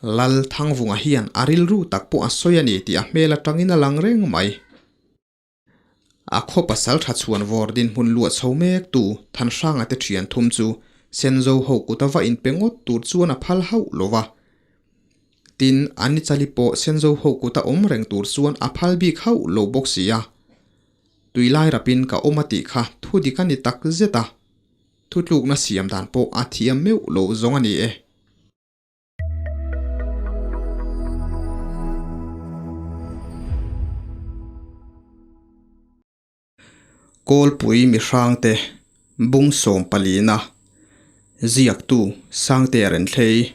Lal Thangvunga hian a rilru tak pawh a sawi a ni tih a hmel atangin a lang reng mai. A khaw pasal tha chhuan vawr dinhmun luah chho mek tu Thanhranga te thian thum chu Senzo ho kuta va inpe ngawt tur chuan a phal hauh lo va. Tin, an ni chali pawh Senzo ho kuta awm reng tur chuan a phal bik hauh lo bawk si a. Tui lai rapin ka awm a tih kha thu dik a ni tak zet a. Thutlukna siam dan pawh a thiam meuh lo zawng a ni e. Kawlpui mihrangte bung sawm palina ziaktu Sangtea Renthlei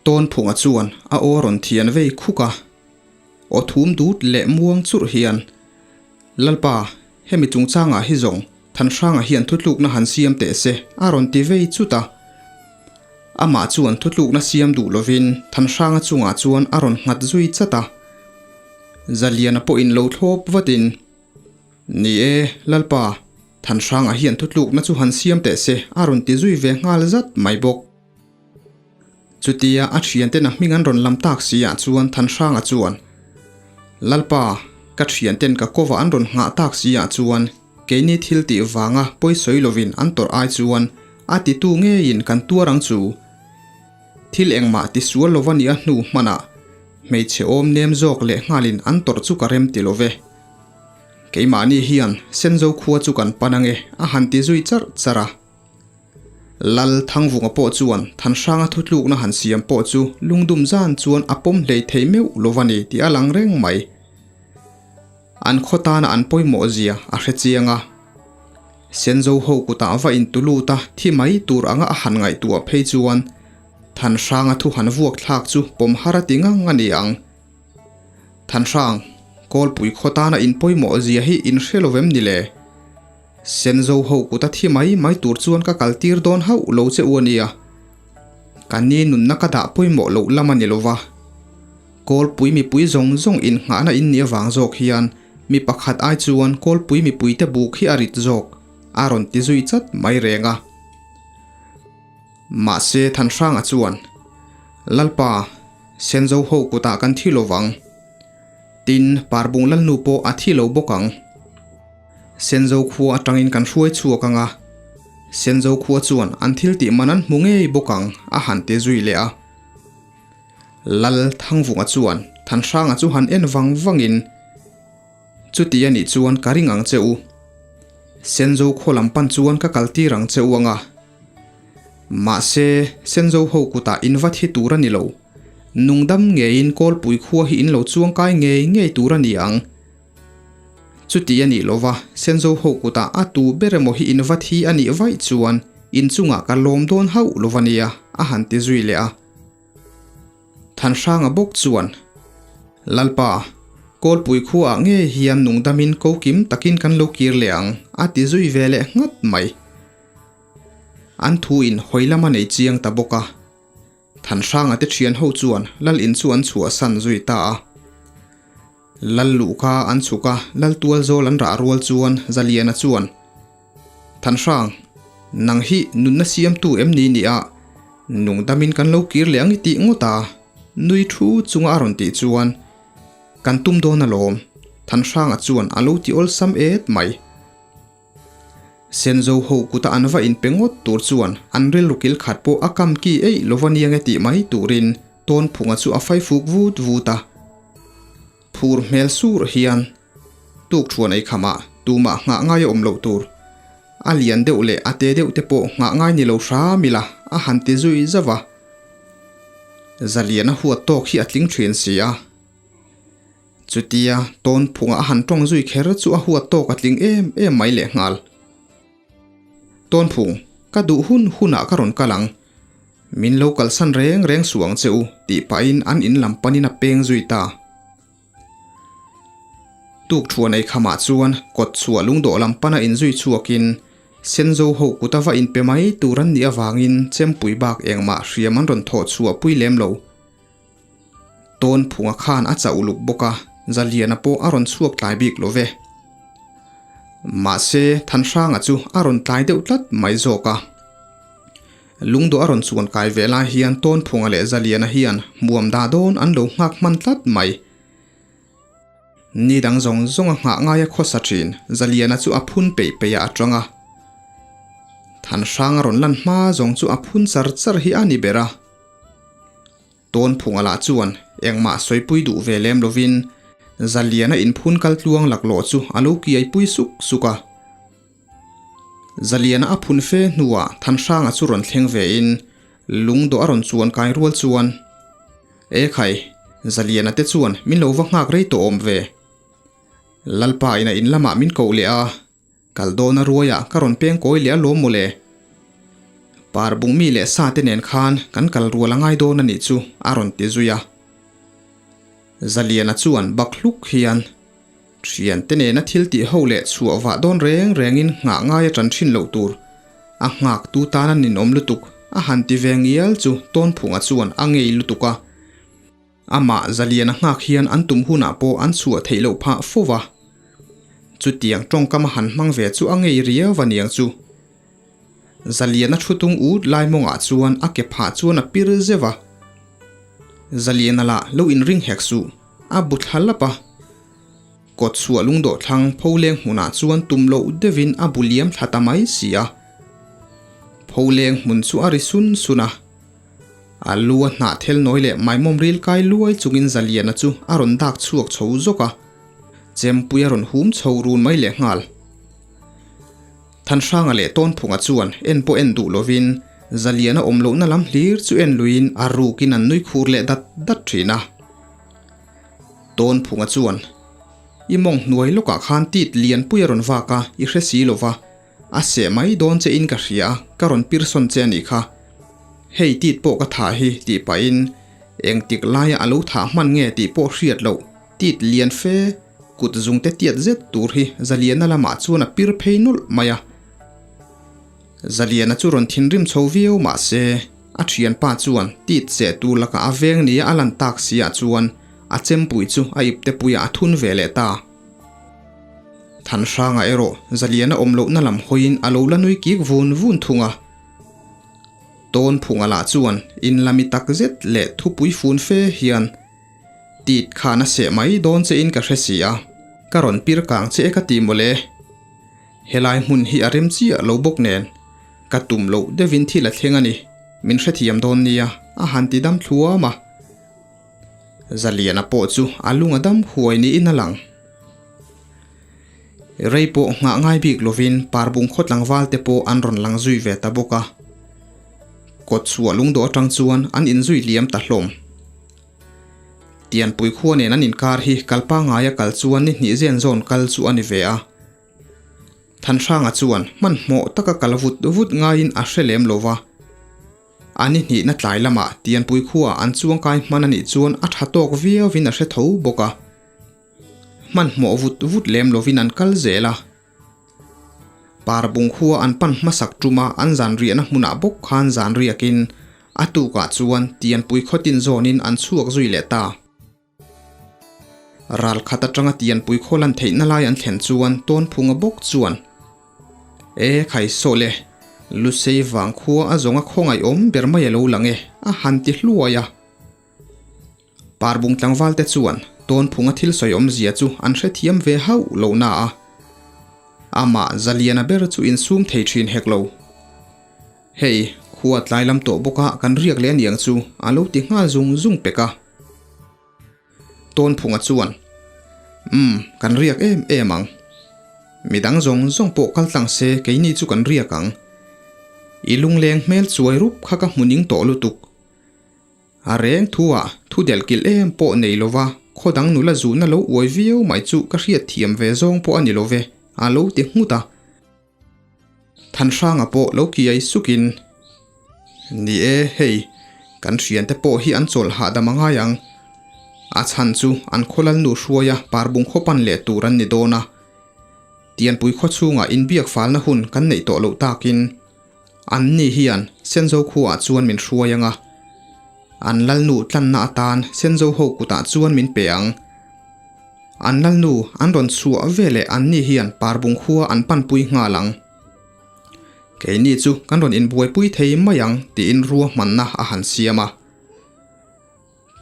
Tawnphunga chuan a aw rawn thian vei khuk a, aw thum dut leh muang churh hian, Lalpa, hemi chungchangah hi zawng Thanhranga hian thutlukna han siam teh se, a rawn ti vei chut a. Amah chuan thutlukna siam duh lovin Thanhranga chungah chuan a rawn nghat zui chat a. Zaliana pawhin lo thlawp vatin, Ni e, Lalpa, Thanhranga hian thutlukna chu han siam teh se, a rawn ti zui ve nghal zat mai bawk. Chutia a thianten a hming an rawn lam tak si ah chuan Thanhranga chuan, Lalpa, ka thianten ka kova an rawn nghah tak si ah chuan keini thil tih vanga pawi sawi lovin an tawrh ai chuan a titu ngeiin kan tuar ang chu. Thil engmah ti sual lova nia hnu hmanah hmeichhe awm nem zawk leh nghalin an tawrh chu ka rem ti lo ve. Keimahni hian Senzo khua chu kan pan ange a han ti zui charh charh a. Lal Thangvunga pawh chuan Thanhranga thutlukna han siam pawh chu lungdum zan chuan a pawm hlei thei meuh lo va ni tih a lang reng mai. An khaw tana an pawimawh zia a hre chiang a. Senzo ho kutah va intu lut a thi mai tur anga a han ngaihtuah phei chuan Thanhranga thu han vuak thlak chu pawm har a ti ngang a ni ang. Thanhrang, Kawlpui khaw tana in pawimawh zia hi in hre lo vem ni le? Senzo ho kuta thi mai mai tur chuan ka kal tir dawn hauh lo che u a nia. Ka ni nunna ka dah pawimawh loh lam a ni lo va. Kawlpui mipui zawng zawng innghahna in nih avang zawk hian mi pakhat ai chuan Kawlpui mipuite buk hi a rit zawk, a rawn ti zui chat mai reng a. Mahse Thanhranga chuan, Lalpa, Senzo ho kutah kan thi lo vang. Tin, Parbung Lalnu pawh a thi lo bawk ang. Senzo khua atangin kan hruai chhuak ang a, Senzo khua chuan an thil tih man an hmu ngei bawk ang a han ti zui leh a. Lal Thangvunga chuan Thanhranga chu han en vang vangin, Chuti a nih chuan ka ring ang che u. Senzo khaw lam pan chuan ka kal tir ang che u ang a. Mahse, Senzo ho kutah in va thi tur a ni lo. Nungdam ngeiin Kawlpui khua hi in lo chuangkai ngei ngei tur a ni ang. Chuti a nih lova, Senzo ho kutah a tu ber emaw hi in va thi a nih vaih chuan inchungah ka lawm dawn hauh lova nia, a han ti zui leh a. Thanhranga bawk chuan, Lalpa, Kawlpui khuaah ngei hian nungdamin ko kim takin kan lo kir leh ang, a ti zui ve leh nghat mai. An thu in hawi lam a nei chiang ta bawk a. Thanhranga te thian ho chuan Lal in chu an chhuahsan zui ta a. Lal luhka an chhuk a, Lal tual zawl an rah rual chuan Zaliana chuan, Thanhrang, nang hi nunna siamtu em ni ni a, nungdamin kan lo kir leh ang i tih ngawt a, nui thu chunga a rawn tih chuan, Kan tum dawn alawm, Thanhranga chuan a lo ti awlsam et mai. Senzo ho kuta an va inpe ngawt tur chuan an rilru kil khat pawh a kam ki eih lova niang e tih mai turin Tawnphunga chu a fai fuk vut vut a. Phur hmel sur hian tuk thuan ei khamah tumah nghah ngai a awm loh tur. A lian deuh leh a te deuh te pawh nghah ngai ni lo hram ila a han ti zui zauh a. Zalian a huat tawk hi a tling thin si a. Chutia Tawnphunga a han tawng zui kher chu a huat tawk a tling em em mai lehnghal. Tawnphung, ka duh hun hunah ka rawn kal ang. Min lo kalsan reng reng suh ang che u, tih pahin an in lam panin a peng zui ta. Tuk thuan ei khamah chuan kawt chhuah lungdawh lam pana inzui chhuakin Senzo ho kuta va inpe mai tur an nih avangin chempui bak engmah hriam an rawn thawh chhuah pui lem lo. Tawn phunga khan a chauh luk bawk a, Zaliana pawh a rawn chhuak tlai bik lo ve. Mahse, Thanhranga chu a rawn tlai deuh tlat mai zawk a. Lungdawh a rawn chuan kai ve lai hian Tawnphunga leh Zaliana hian hmuam dah dawn an lo nghak hman tlat mai. Ni dang zawng zawng a nghah ngaia khawsa thin Zaliana chu a phun peih peih ah a tang a. Thanhrang a rawn lan hma zawng chu a phun char char hi a ni ber a. Tawnphunga lah chuan engmah sawipui duh ve lem lovin Zaliana inphun kal tluang laklawh chu a lo kiaipui suk suk a. Zaliana a phun fe hnuah Thanhranga chu rawn thleng vein lungdawh a rawn chuan kai rual chuan, E khai, Zaliana te chuan min lo va nghak rei tawh awm ve. Lalpa in a in lamah min koh leh a, kal dawna ruaiah ka rawn peng kawi leh alawm mawle. Parbung mi leh sa te nen khan kan kal rual a ngai dawn a nih chu a rawn ti zui a. Zaliana chuan bak hluk hian Thiante nena thil tih ho leh chhuah vah dawn reng rengin nghah ngai a tan thin loh tur. A nghak tu tan a ninawm lutuk, a han ti ve ngial chu Tawnphunga chuan a ngei lutuk a. Amah Zaliana nghak hian an tum hunah pawh an chhuah theih loh phah fo va. Chutiang tawngkam a han hmang ve chu a ngei riau a niang chu. Zaliana thu tung ut lai mawngah chuan a ke phah chuan a pir zeuh a. Zaliana lah lo inring hek suh, a bu thla lap a. Kawt chhuah lungdawh thlang pholeng hmunah chuan tum loh deuhin a bu liam thla ta mai si a. Pholeng hmun chu a ri sun sun a. A lu a hnah thel nawi leh maimawm ril kai luai chungin Zaliana chu a rawn dak chhuak chho zawk a. Chempui a rawn hum chho run mai lehnghal. Thanhranga leh Tawnphunga chuan en pawh en duh lovin Zaliana awm lohna lam hlir chu en luiin a rukin an nui khur leh dat dat thin a. Tawnphunga chuan, I mawng hnuai lawkah khan tit lianpui a rawn vak a, i hre si lova, a seh mai dawn che in ka hria a, ka rawn pirsawn che a nih kha. Hei tit pawh ka thah hi tih pahin engtik laia a lo thah hman nge tih pawh hriat loh tit lian fe Kut zungte tiat zet tur hi Zaliana lamah chuan a pir phei nawlh mai a. Zaliana chu rawn thinrim chho viau mah se, a thianpa chuan tit seh tur lakah a veng nia a lan tak si ah chuan a chempui chu a ipte puiah a thun ve leh ta. Thanhranga erawh Zaliana awm lohna lam hawiin a lo la nui kik vun vun thung a. Tawnphunga lah chuan inlami tak zet leh thupui fun fe hian, Tit khan a seh mai dawn che in ka hre si a, ka rawn pir kang che e ka ti mawle. Helai hmun hi a rem chiah lo bawk nen, ka tum loh deuhin thil a thleng a ni, min hrethiam dawn nia, a han ti dam thluam a. Zaliana pawh chu a lung a dam huai niin a lang. Rei pawh nghah ngai bik lovin Parbung khaw tlangval te pawh an rawn lang zui ve ta bawk a. Kawt chhuah lungdawh atang chuan an inzui liam ta hlawm. Tianpui khua nen an inkar hi kal pangaia kal chuan ni hnih zen zawn kal chu a ni ve a. Thanhranga chuan hmanhmawh taka kal vut vut ngaiin a hre lem lo va. A ni hnihna tlai lamah Tianpui khuaah an chuangkai hman a nih chuan a tha tawk viauin a hre tho bawk a. Hmanhmawh vut vut lem lovin an kal zel a. Parbung khua an pan hmasak tuma an zan riahna hmunah bawk khan zan riakin a tukah chuan Tianpui khawtin zawnin an chhuak zui leh ta. Ral khat atanga Tianpui khaw lan theihna lai an thlen chuan Tawnphunga bawk chuan, E khai sawh le, Lusei vang khua a zawnga khawngaih awm ber mai a lo lang e, a han ti hluai a. Parbung tlangval te chuan Tawnphunga thil sawi awmzia chu an hrethiam ve hauh lo na a, amah Zaliana ber chu insum thei thin hek lo. Hei, khua tlai lam tawh bawk a kan riak leh aniang chu a lo ti nghal zung zung pek a. Tawnphunga chuan, Umm, kan riak em em ang. Midang zawng zawng pawh kal tlang se keini chu kan riak ang. I lungleng hmel chuai rup kha ka hmu ning tawh lutuk. A reng thu ah thu delh kilh em pawh nei lova khaw dang nula zuhna lo uai viau mai chu ka hriat thiam ve zawng pawh a ni love, a lo ti nghut a. Thanhranga pawh lo kiai sukin, Ni e, hei, kan hriante pawh hi an chawlh hahdam a ngai ang. A chhan chu an khawlal nu hruaia parbung khaw pan leh tur an ni dawn a. Tianpui khaw chhungah inbiak falna hun kan neih tawh loh takin Anni hian Senzo khuaah chuan min hruai ang a, an lalnu tlanna atan Senzo ho kutah chuan min pe ang. An lalnu an rawn chhuah veleh anni hian Parbung khua an panpui nghal ang. Keini chu kan rawn inbuaipui thei mai ang tiin ruahmanna a han siam a.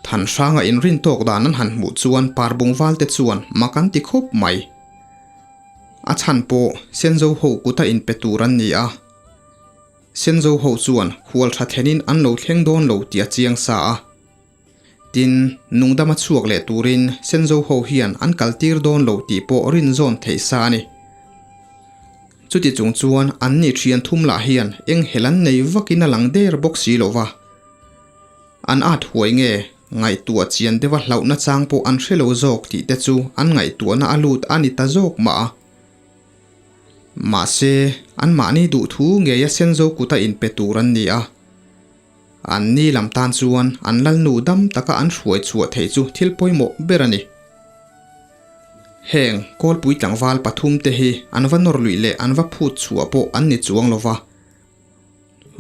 Thanhranga inrin tawk dan an han hmuh chuan Parbung valte chuan mak an ti khawp mai. A chhan pawh Senzo ho kuta inpe tur an ni a. Senzo ho chuan khual tha thlenin an lo thleng dawn lo tih a chiang sa a. Tin, nungdama chhuak leh turin Senzo ho hian an kaltir dawn lo tih pawh rinzawn theih sa a ni. Chuti chung chuan anni thian thum lah hian eng hel an nei vakin a lang der bawk si lo va. An at huai nge, ngaihtuah chian deuha hlauhna chang pawh an hre lo zawk tih te chu an ngaihtuahna a lut a ni ta zawk mah a. Mahse, anmahni duhthu ngeia Senzo kuta inpe tur an ni a. Anni lam tan chuan an lalnu dam taka an hruai chhuah theih chu thil pawimawh ber a ni. Heng Kawlpui tlangval pathumte hi an va nawr luih leh an va phut chhuah pawh an ni chuang lo va.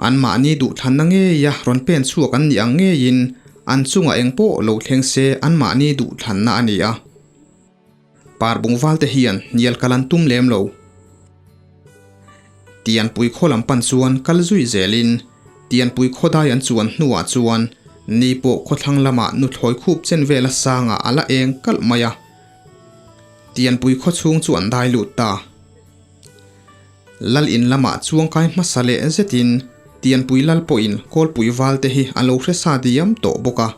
Anmahni duhthlanna ngeia rawn pen chhuak an nih ang ngeiin an chungah eng pawh lo thleng se anmahni duhthlanna a ni a. Parbung valte hian hnial kal an tum lem lo. Tianpui khaw lam pan chuan kal zui zelin Tianpui khaw dai an chuan hnuah chuan ni pawh khawthlang lamah nuthlawi khup chen vela sangah a la eng kalh mai a. Tianpui khaw chhung chu an dai lut ta. Lal in lamah chuangkai hmasa leh zetin Tianpui lal pawhin Kawlpui valte hi a lo hre sa diam tawh bawk a.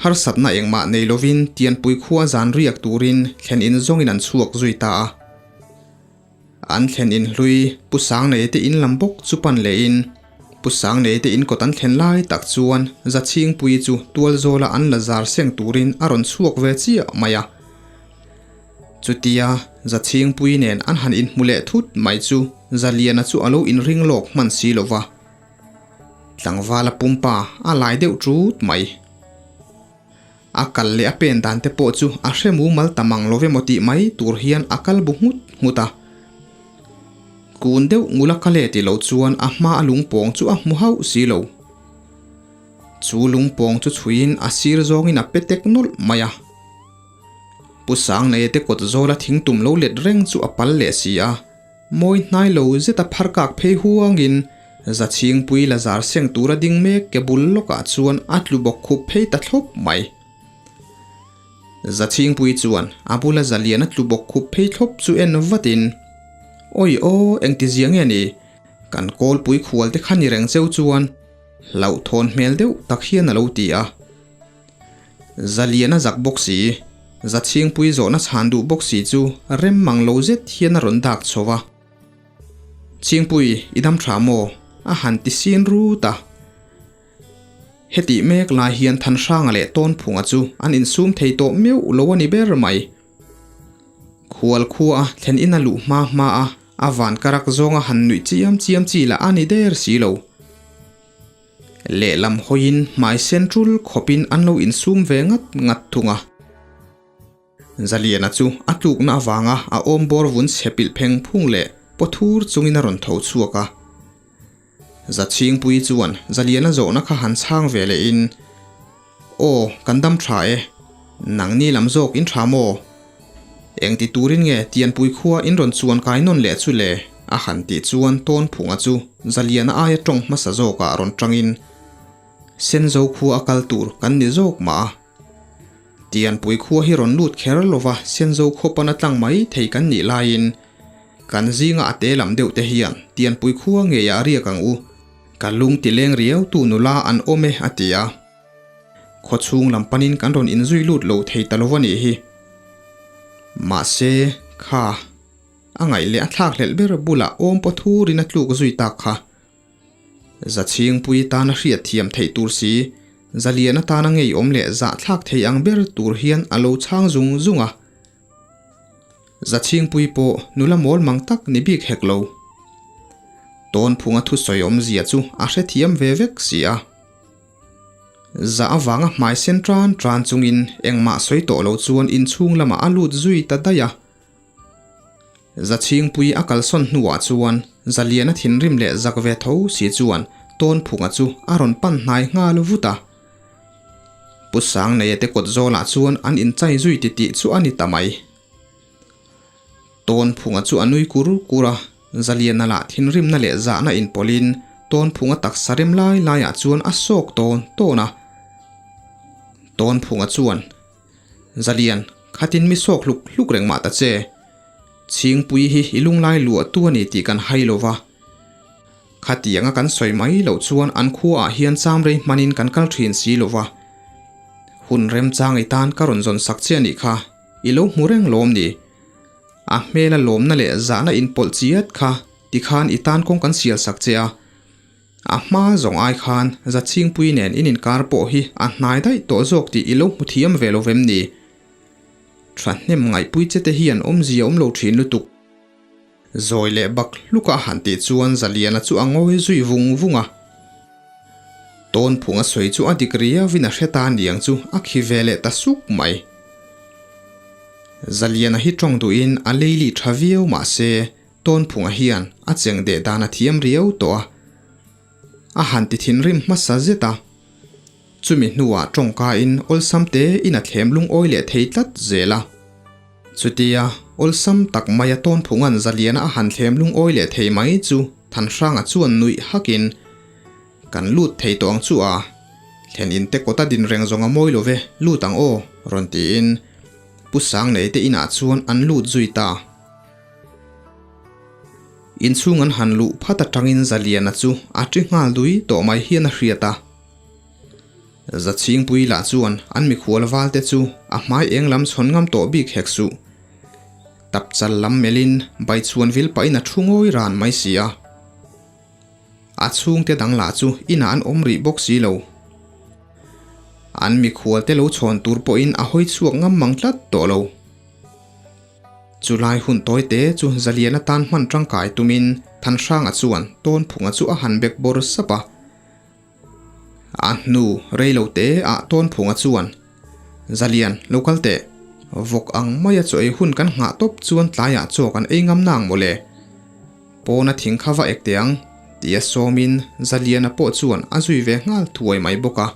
Harsatna engmah nei lovin Tianpui khua zan riak turin thlen in zawngin an chhuak zui ta a. An thlen in hlui Pu Sangneite te in lam bawk chu pan lehin Pu Sangneite te in kawt an thlen lai tak chuan Zachhingpui chu tualzawla an la zar seng turin a rawn chhuak ve chiah mai a. Chutia Zachhingpui nen an han inhmu leh thut mai chu Zaliana chu a lo inring lawk hman si lo va. Tlangvala pumpa a lai deuh ṭut mai. A kal leh a pen dan te pawh chu a hre mumal ta mang lo emaw tih mai tur hian a kal bu nghut nghut a. Kun deuh ngula kal e ti lo chuan a hma a lungpawng chu a hmu hauh si lo. Chu lungpawng chu chhuiin a sir zawngin a pe tek nawlh mai a. Pu Sangneia te kawt zawla thingtum lo let reng chu a pal leh si a. Mawi hnai lo zeta phar kak phei huangin Zachhingpui la zar seng tura ding mek ke bul lawkah chuan a tlu bawk khup phei ta thlawp mai. Zachhingpui chuan a bula zalian a tlu bawk khup phei thlawp chu en vatin, Awi aw, engti zia nge ni? Kan kawlpui khual te kha ni reng cheu chuan hlauhthawn hmel deuh tak hian a lo ti a. Zalian a zak bawk si, Zachhingpui zawhna chhan duh bawk si chu rem mang lo zet hian a rawn dak chho va. Chhingpui, i dam tha maw? a han ti sin rut a. Hetih mek lai hian Thanhranga leh Tawnphunga chu an insum thei tawh meuh lo a ni ber mai. Khual khua a thlen in a luh hma hma a, a van karak zawnga han nuih chiam chiam chi lah a ni der si lo. Lehlam hawiin hmai sen tul khawpin an lo insum ve ngat ngat thung a. Zaliana chu a tlukna avanga a awm bawr vun chhe pilh pheng phung leh paw thur chungin a rawn tho chhuak a. Zachhingpuii chuan Zaliana zawhna kha han chhang ve lehin, Aw, kan dam tha e. Nangni lam zawk in tha maw? Engti turin nge Tianpui khua in rawn chuan kai nawn leh chu le? a han tih chuan Tawnphunga chu Zaliana aia tawng hmasa zawkah rawn tangin, Senzo khua a kal tur kan ni zawk mah a. Tianpui khua hi rawn lut kher lova Senzo khaw pana tlang mai thei kan nih laiin kan zinga a te lam deuh te hian Tianpui khua ngeiah riak ang u, ka lung ti leng riau tu nula an awm e a ti a. Khaw chhung lam panin kan rawn inzui lut lo thei ta lova nih hi. Mahse, kha a ngaih leh a thlakhlelh ber bulah awm paw thurin a tluk zui tak kha. Zachhingpui tana hriat thiam theih tur si, Zalian atana ngeiawm leh zahthlak thei ang ber tur hian a lo chhang zung zung a. Zachhingpui pawh nula mawl mang tak ni bik hek lo. Tawnphunga thusawi awmzia chu a hrethiam ve vek si a. Zah avanga hmai sen tan tan chungin engmah sawi tawh lo chuan inchhung lamah a lut zui ta daih a. Zachhingpui a kalsawn hnuah chuan Zaliana thinrim leh zak ve tho si chuan Tawnphunga chu a rawn pan hnai nghal vut a. Pu Sangneia te kawt zawlah chuan an inchai zui titih chu a ni ta mai. Tawnphunga chu a nui kur kur a. Zaliana lah thinrimna leh zahna inpawlhin Tawnphunga taksa rem lai laiah chuan a sawk tawn tawn a. Tawnphunga chuan, Zalian, khatin mi sawk hluk hluk reng mah ta che. Chhingpui hi i lunglai luahtu a ni tih kan hai lo va. Khatianga kan sawi mai loh chuan an khuaah hian cham rei hmanin kan kal thin si lo va. Hun remchang i tan ka rawn zawn sak che a nih kha, i lo hmu reng lawm ni? A hmela lawmna leh zahna inpawlh chiat kha tikhan i tan kawng kan sial sak che a. A hma zawng ai khan Zachhingpui nen in inkar pawh hi a hnai daih tawh zawk tih i lo hmu thiam ve lo vem ni? Thahnem ngaihpui che te hian awmzia awm lo thin lutuk. Zawi leh bak hluka han tih chuan Zaliana chu a ngawi zui vung vung a. Tawnphung a sawi chu a dik riauin a hre ta niang chu a khi ve leh ta suk mai. Zaliana hi tawng duhin a leili tha viau mah se Tawnphunga hian a cheng deh dan a thiam riau tawh a. A han ti thinrim hmasa zet a. Chumi hnuah tawngkain awlsam te in a thlem lungawi leh thei tlat zel a. Chutia awlsam tak maia Tawnphunga'n Zaliana a han thlem lungawi leh thei mai chu Thanhranga chuan nuih hakin, Kan lut thei tawh ang chu a, thlen in te kawta din reng zawng a mawi lo ve, lut ang aw, rawn tiin Pu Sangnei te inah chuan an lut zui ta. Inchhung an han luh phat atangin Zaliana chu a ṭi nghal dui tawh mai hian a hriat a. Zachhingpui lah chuan an mikhual valte chu a hmai eng lam chhawn ngam tawh bik hek suh. Tapchal lam melhin baichhuan vil pahin a thu ngawi ran mai si a. A chhungte dang lah chu inah an awm rih bawk si lo. An mikhualte lo chhawn tur pawhin a hawi chhuak ngam mang tlat tawh lo. Chulai hun tawi te chu Zalian atan hman tangkai tumin Thanhranga chuan Tawnphunga chu a han bek bawr sap a. A hnu rei lo te ah Tawnphunga chuan, Zalian, lo kal teh. Vawk ang maia chaw ei hun kan nghah tawp chuan tlaiah chaw kan ei ngam nang mawle. Pawna thing kha va ek teh ang, tia sawmin Zaliana pawh chuan a zui ve nghal thuai mai bawk a.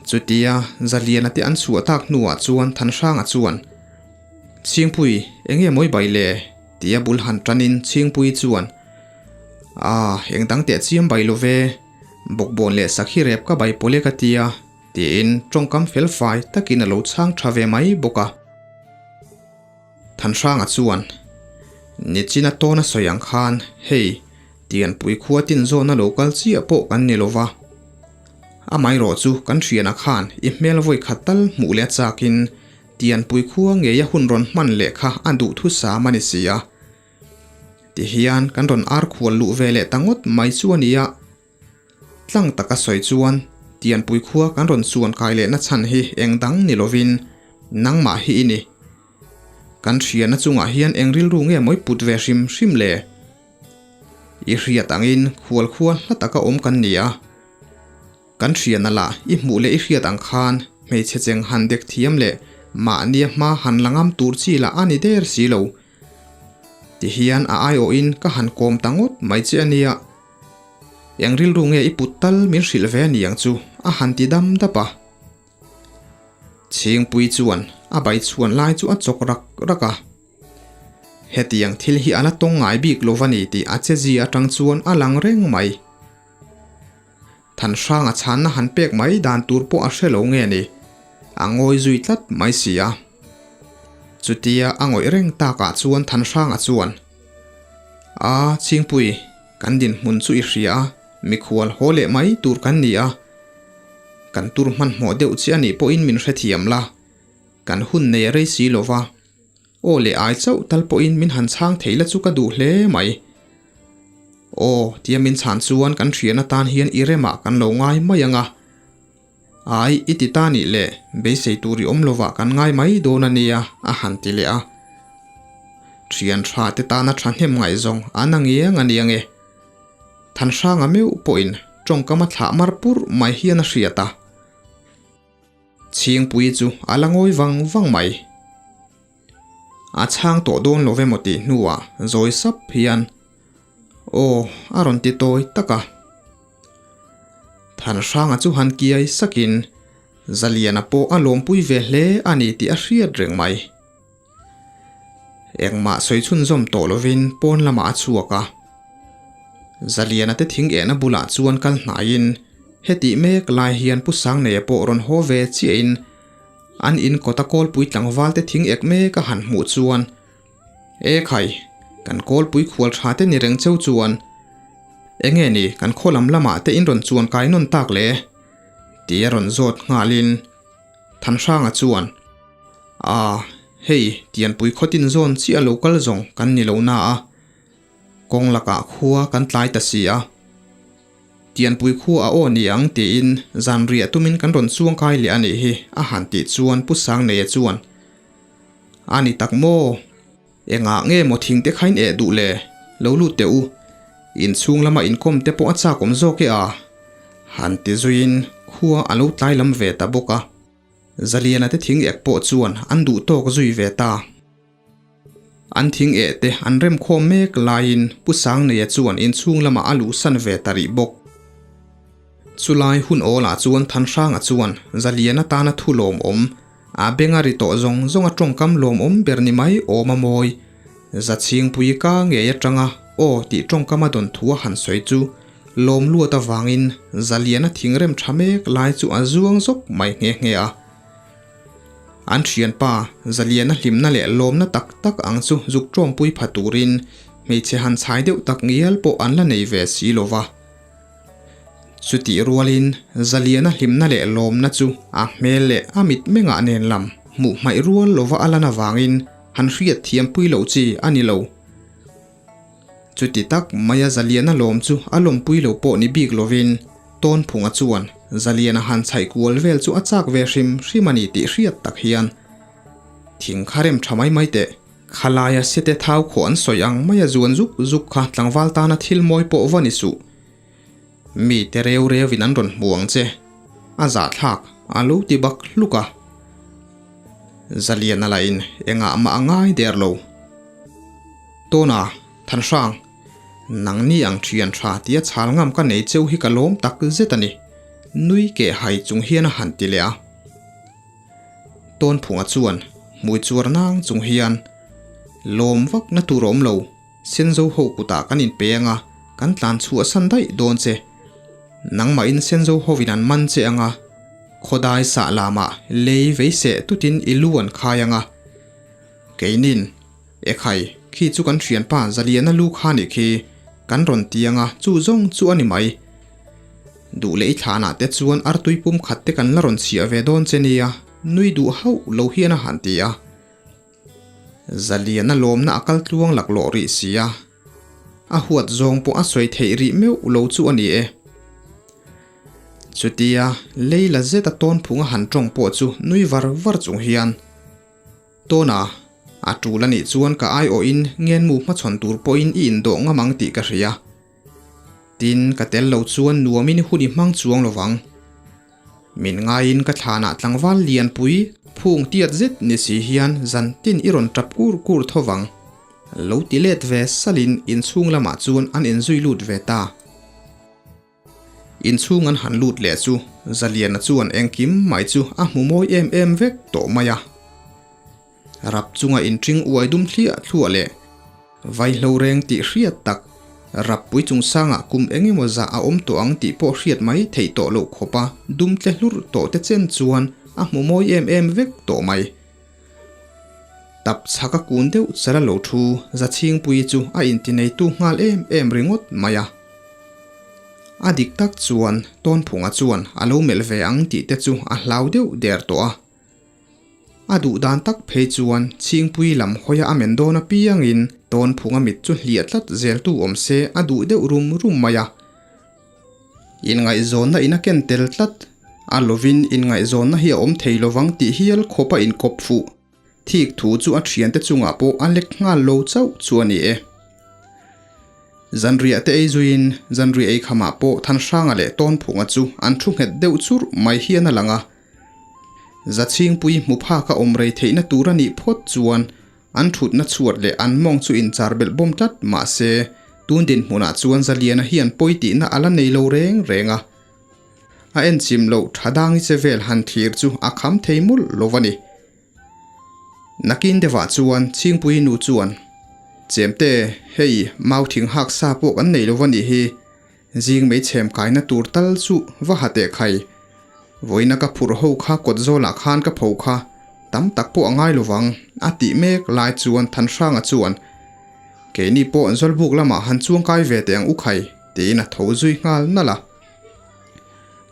Chutia Zaliana te an chhuah tak hnuah chuan Thanhranga chuan, Chhingpui, eng nge mawi bai le? tia bul han tanin Chhingpui chuan, Ah, eng dang teh chiam bai lo ve, bawkbawn leh sakhi rep ka bai pawlh e ka tia, tiin tawngkam fel fai takin a lo chhang tha ve mai bawk a. Thanhranga chuan, Nichina tawna sawi ang khan, hei, Tianpui khua tin zawna lo kal chiah pawh kan ni lo va. Amaherawh chu kan hriana khan i hmel vawi khat tal hmuh leh a chakin Tianpui khua ngeia hun rawn hman leh kha a duhthusam a ni si a. Tihian kan rawn ar khual luh ve leh ta ngawt mai chu a nia. Tlang taka sawi chuan Tianpui khua kan rawn chuan kai lehna chhan hi eng dang ni lovin nangmah hi i ni. Kan hriana chungah hian eng rilru nge mawi put ve hrim hrim le? I hriat angin khual khua hla taka awm kan ni a. Kan hriana lah i hmuh leh i hriat ang khan hmeichhe cheng han dek thiam leh mahnia hma han la ngam tur chi lah a ni der si lo. Tihian a aiawhin ka han kawm ta ngawt mai che a nia. Eng rilru nge i put tal min hrilh ve a ni ang chu a han ti dam dap a. Chhingpui chuan a bai chhuan lai chu a chawk rak rak a. Hetiang thil hi a la tawng ngai bik lo va ni tih a che zia atang chuan a lang reng mai. Thanhranga chhanna han pek mai dan tur pawh a hre lo nge ni, a ngawi zui tlat mai si a. Chutia a ngawih reng takah chuan Thanhranga chuan, A, Chhingpui, kan dinhmun chu i hria a, mikhual haw leh mai tur kan ni a. Kan tur hmanhmawh deuh che a nih pawhin min hrethiam la, kan hun nei a rei si lo va. Aw leh ai chauh tal pawhin min han chhang thei la chu ka duh hle mai. Aw, tia min chhan chuan kan hrian atan hian i remah kan lo ngai mai ang a. Ai, i ti ta nih le, beisei tur i awm lovah kan ngai mai dawn a nia, a han ti leh a. Thian tha te tana thahnem ngaihzawng an a ngiang a nia nge. Thanhranga meuh pawhin tawngkam a thlah mar purh mai hian a hriat a. Chhingpui chu a la ngawi vang vang mai. A chhang tawh dawn lo emaw tih hnuah zawi sap hian, Aw, a rawn ti tawi tak a. Thanhranga chu han kiai sakin Zaliana pawh a lawmpui ve hle a ni tih a hriat reng mai. Engmah sawi chhunzawm tawh lovin pawn lamah a chhuak a. Zaliana te thing ehna bulah chuan kal hnaiin hetih mek lai hian Pu Sangneia pawh rawn haw ve chiahin an in kawta kawlpui tlangval te thing ek mek a han hmuh chuan E khai, kan kawlpui khual tha te ni reng cheu chuan enge ni kan khaw lam lamah te in rawn chuan kai nawn tak le? Tia rawn zawt nghalin Thanhranga chuan A, hei Tianpui khawtin zawn chiah lo kal zawng kan ni lo na a, Kawng lakah khua kan tlai ta si a. Tianpui khua a aw ni ang tiin zanriah tumin kan rawn chuang kai leh a nih hi a han tih chuan Pu Sangneia chuan, A ni tak maw? Engah nge maw thing te khain eh duh le? Lo lut teh u. Inchhung lama inkawm te pawh a chak awm zawk e a. Han ti zuiin khua a lo tlai lam ve ta bawk a. Zaliana te thing ek pawh chuan an duh tawk zui ve ta. An thing eh te an rem khawm mek laiin Pu Sangneia chuan inchhung lamah a luhsan ve ta rih bawk. Chulai hun awlah chuan Thanhranga chuan Zalian atana thu lawmawm, a benga ri tawh zawng zawnga tawngkam lawmawm ber ni mai awm a mawi. Zachhingpui ka ngei atanga aw tih tawngkam a dawn thu a han sawi chu lawm luat avangin Zaliana thingrem tha mek lai chu a zuang zawk mai nghe nghe a. An thianpa Zaliana hlimna leh lawmna tak tak ang chu zuk tawngpui pha turin hmeichhe han chhai deuh tak ngial pawh an la nei ve si lo va. Chutih rualin Zaliana hlimna leh lawmna chu a hmel leh a mitmengah nen lam hmuh hmaih rual lova a lan avangin han hriat thiampui loh chi a ni lo. Chuti tak maia Zaliana lawm chu a lawmpui lo pawh ni bik lovin Tawnphunga chuan Zaliana han chhaih kual vel chu a chak ve hrim hrim a ni tih hriat tak hian thing kha rem tha mai mai teh. Khalaia sete thau khawh an sawi ang maia zuan zuk zuk kha tlangval tana thil mawi pawh va ni suh. Mi te reu reuin an rawn hmu ang che. A zahthlak a lo ti bak hluk a. Zaliana lahin engah mah a ngai der lo. Tawna, Thanhrang, nangni ang thian tha tia chhal ngam ka nei cheu hi ka lawm tak zet a ni, nui keh hai chung hian a han ti leh a. Tawnphunga chuan hmui chuar nang chung hian, Lawm vak na tur a awm lo, Senzo ho kutah kan inpe anga kan tlan chhuah san daih dawn che. Nangmahin Senzo hovin an man che anga khawdai sah lamah lei vei seh tutin i lu an khai anga. Keinin, Ekhai, khi chu kan thianpa Zaliana lu kha nih khi, kan rawn ti anga chu zawng chu a ni mai. Duh leh i thlanah te chuan artui pum khat te kan la rawn chhiah ve dawn che nia, nui duh hauh lo hian a han ti a. Zaliana lawmna a kal tluang laklawh rih si a, a huat zawng pawh a sawi theih rih meuh lo chu a ni e. Chutia lei la zeta tawnphung a han tawng pawh chu nui var var chung hian, Tawna, a tul a nih chuan ka aiawhin ngenmu hmachhawn tur pawhin i indawh ngam ang tih ka hria. Tin, ka tel lo chuan nuamin hun i hmang chuang lo vang. Min ngaiin ka thlanah tlangval lianpui phung tiat zet ni si hian zan tin i rawn tap kur kur tho vang. Lo ti let ve salin inchhung lamah chuan an inzui lut ve ta. Inchhung an han lut leh chu Zaliana chuan engkim mai chu a hmu mawi em em vek tawh mai a. Rap chunga inṭing uai dum thliah thluah leh vaihlo reng tih hriat tak, rappui chungsangah kum eng emaw zah a awm tawh ang tih pawh hriat mai theih tawh loh khawpa dum tle hlurh tawh te chen chuan a hmu mawi em em vek tawh mai. Tap chhaka kun deuh chal a lo thu Zachhingpuii chu a intineitu nghal em em ringawt mai a. A dik tak chuan Tawnphunga chuan a lo melh ve ang tih te chu a hlau deuh der tawh a. A duh dan tak phei chuan Chhingpui lam hawia a men dawn apiangin Tawnphunga mit chu hliah tlat zeltu awm se a duh deuh rum rum mai a. Inngaihzawnna in a ken tel tlat a lovin inngaihzawnna hi a awm thei lovang tih hial khawp a inkawp fuh. Thik thu chu a thiante chungah pawh a lek nghal lo chauh chu a ni e. Zanriah te ei zuiin zanriah ei khamah pawh Thanhranga leh Tawnphunga chu an thu nghet deuh churh mai hian a lang a. Zachhingpui hmu phak a awm rei theihna tur a nih phawt chuan an thutna chhuat leh an mawng chu inchar belh bawm tlat mah se tun dinhmunah chuan Zaliana hian pawi tihna a la nei lo reng reng a. A enchim loh tha dangi che vel han thlir chu a kham thei mawlh lo a ni. Nakin deuhah chuan Chhingpuii nu chuan, Chemte, hei mau thing hak sa pawh kan nei lo va nih hi, zing mei chhem kaina tur tal chu va ha teh khai. Vawiina ka phurh ho kha kawt zawlah khan ka pho kha tam tak pawh a ngai lo vang, a tih mek lai chuan Thanhranga chuan, Keini pawh Zawlbuk lamah han chuangkai ve teh ang u khai, tiin a tho zui nghal nalh a.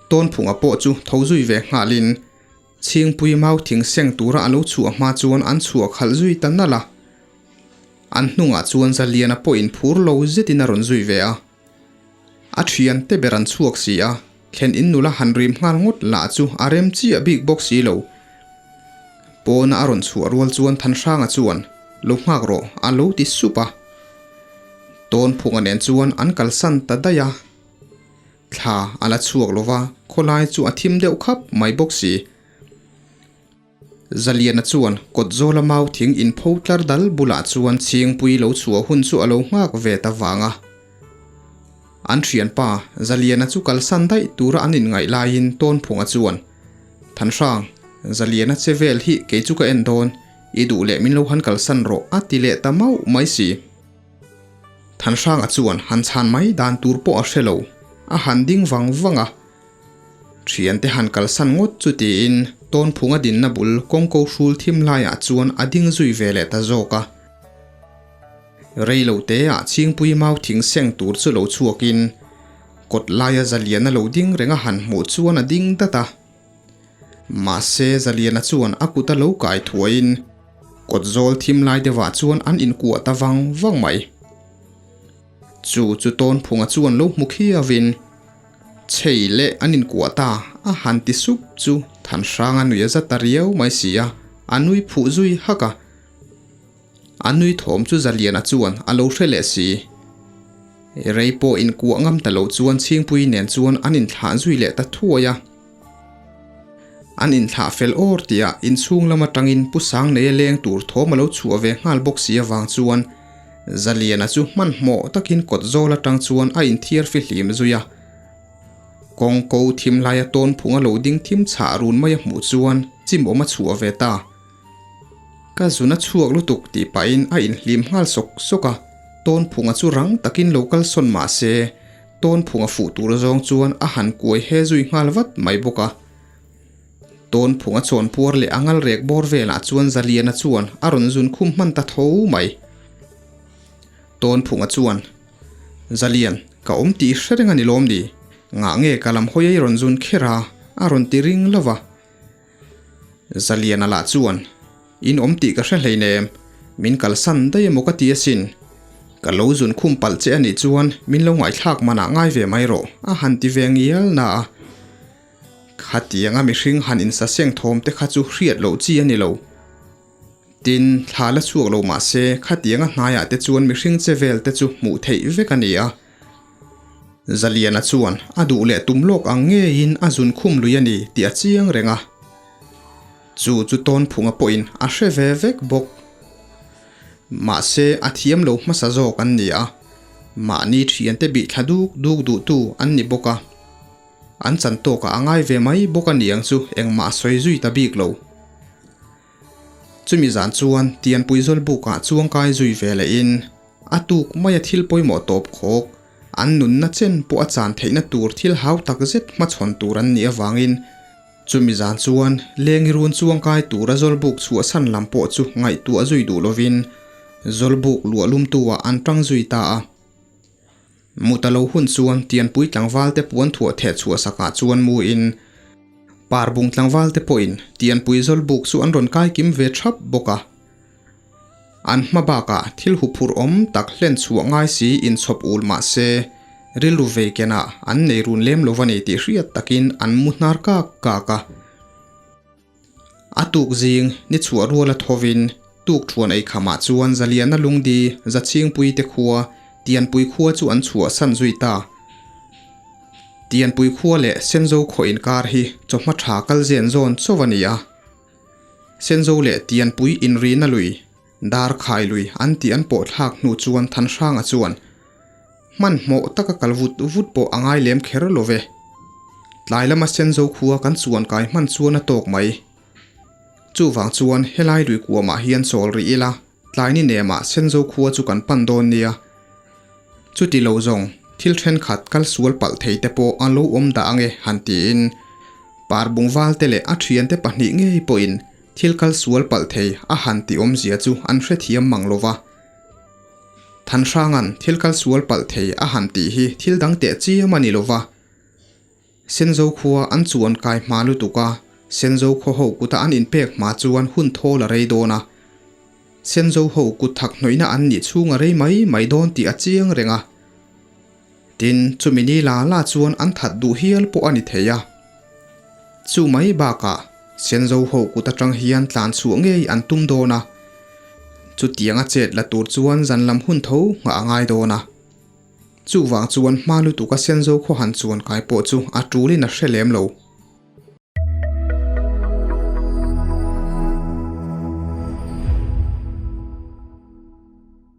Tawnphunga pawh chu tho zui ve nghalin Chhingpui mau thing seng tura a lo chhuah hma chuan an chhuah khalh zui ta nalh a. An hnungah chuan Zaliana pawhin phur lo zetin a rawn zui ve a. A thian te ber an chhuak si a, thlen in nula han rim nghal ngawt lah chu a rem chiah bik bawk si lo. Pawna a rawn chhuah rual chuan Thanhranga chuan, Lo nghak rawh, a lo ti sup a. Tawnphunga nen chuan an kalsan ta daih a. Thla a la chhuak lo va, khawlai chu a thim deuh khap mai bawk si. Zaliana chuan kawt zawla mau thing inpho tlar dal bulah chuan Chhingpui lo chhuah hun chu a lo nghak ve ta vang a. An thianpa Zaliana chu kalsan daih tura an inngaih laiin Tawnphunga chuan, Thanhrang, Zaliana che vel hi kei chu ka en dawn, i duh leh min lo han kalsan rawh a ti leh ta mauh mai si. Thanhranga chuan han chhan mai dan tur pawh a hre lo, a han ding vang vang a. Thiante han kalsan ngawt chu tiin Tawnphunga dinna bul kawngko hrul thim laiah chuan a ding zui ve leh ta zawk a. Rei lo teah Chhingpui mau thing seng tur chu lo chhuakin kawt laia Zaliana lo ding reng a han hmuh chuan a ding dat a. Mahse Zaliana chuan a kut a lo kai thuaiin Kawt zawl thim lai deuhah chuan an inkuah ta vang vang mai. Chu chu Tawnphunga chuan lo hmu khiavin, Chhei leh an inkuah ta a han ti sup chu Thanhranga nui a za ta riau mai si a, a nui phuh zui hak a. A nui thawm chu Zaliana chuan a lo hre leh si. Rei pawh inkuah ngam ta lo chuan Chhingpui nen chuan an inthlah zui leh ta thuai a. An inthlah fel awr tihah inchhung lam atangin Pu Sangneia leng tur thawm a lo chhuah ve nghal bawk si avang chuan Zaliana chu hmanhmawh takin kawt zawl atang chuan a inthiar fihlim zui a. Kawng ko thim laia tawnphung a lo ding thim chhah run mai a hmuh chuan chimawm a chhuah ve ta. Ka zun a chhuak lutuk tih pahin a inhlim nghal sawk sawk a, tawnphunga chu rang takin lo kalsawn mah se Tawnphunga fuh tur zawng chuan a han kuai he zui nghal vat mai bawk a. Tawnphunga chawnpuar leh a ngal rek bawr velah chuan Zaliana chuan a rawn zun khum hman ta tho mai. Tawnphunga chuan, Zalian, ka awm tih hre reng a ni lawm ni? Ngah nge ka lam hawi ei rawn zun kher a? a rawn ti ring lo va. Zaliana lah chuan, In awm tih ka hre hleinem, min kalsan daih emaw ka ti asin. Ka lo zun khum palh che anih chuan min lo ngaihthlak manah ngai ve mai rawh, a han ti ve ngial na a. Khatianga mihring han insaseng thawm te kha chu hriat loh chi a ni lo. Tin, thla la chhuak lo mah se khatianga hnaiah te chuan mihring che vel te chu hmuh theih vek a ni a. Zaliana chuan a duh leh tum lawk ang ngeiin a zun khum lui a ni tih a chiang reng a. Chu chu Tawnphunga pawhin a hre ve vek bawk. Mahse a thiam lo hmasa zawk an ni a, mahni thiante bih thla duk duk duhtu an ni bawk a. An chan tawkah a ngai ve mai bawk a ni ang chu engmah a sawi zui ta bik lo. Chumi zan chuan Tianpui Zawlbukah chuangkai zui ve lehin a tuk maia thil pawimawh tawp khawk, an nunna chen pawh a chan theihna tur thil hau tak zet hmachhawn tur an nih avangin chumi zan chuan lengi run chuangkai tura Zawlbuk chhuahsan lam pawh chu ngaihtuah zui duh lovin Zawlbuk luah lumtu-ah an tang zui ta a. Mut a lo hun chuan Tianpui tlangvalte puan thuah theh chhuah sakah chuan mu in Parbung tlangvalte pawhin Tianpui Zawlbuk chu an rawn kai kim ve thap bawk a. An hma bakah thil huphurh awm tak hlen chhuah ngai si inchhawp ul mah se rilru vei kenah an nei run lem lo va ni tih hriat takin an mu hnar kak kak a. A tuk zing ni chhuah ruala thovin tuk thuan ei khamah chuan Zaliana Lungdi, Zachhingpui te khua, Tianpui khua chu an chhuah san zui ta. Tianpui khua leh Senzo khaw inkar hi chawhma tha kal zen zawn chauh a ni a. Senzo leh Tianpui inrina lui, Darkhai lui an tih an pawh thlak hnu chuan Thanhranga chuan Hmanhmawh taka kal vut vut pawh a ngai lem kher lo ve. Tlai lama Senzo khua kan chuan kai hman chuan a tawk mai. Chuvang chuan helai lui kuamah hian chawl rih ila, tlai ni nemah Senzo khua chu kan pan dawn nia. Chuti lo zawng, thil thenkhat kal sual palh thei te pawh an lo awm dah ange han tiin Parbung valte leh a thiante pahnih ngei pawhin thil kal sual palh thei a han ti awmzia chu an hrethiam mang lo va. Thanhranga'n thil kal sual palh thei a han tih hi thil dang teh chiam a ni lo va. Senzo khua an chuan kai hma lutuk a, Senzo khaw ho kuta an inpek hma chuan hun thawl a rei dawn a. Senzo ho kut thak hnawihna an nih chhung a rei mai mai dawn tih a chiang reng a. Tin, chumi ni la la chuan an that duh hial pawh a ni thei a. Chu mai bakah Senzo ho kut atang hian tlan chhuah ngei an tum dawn a. Chutiang a chet la tur chuan zan lam hun tho nghah a ngai dawn a. Chuvang chuan hma lutuk a Senzo khaw han chuan kai pawh chu a tulin a hre lem lo.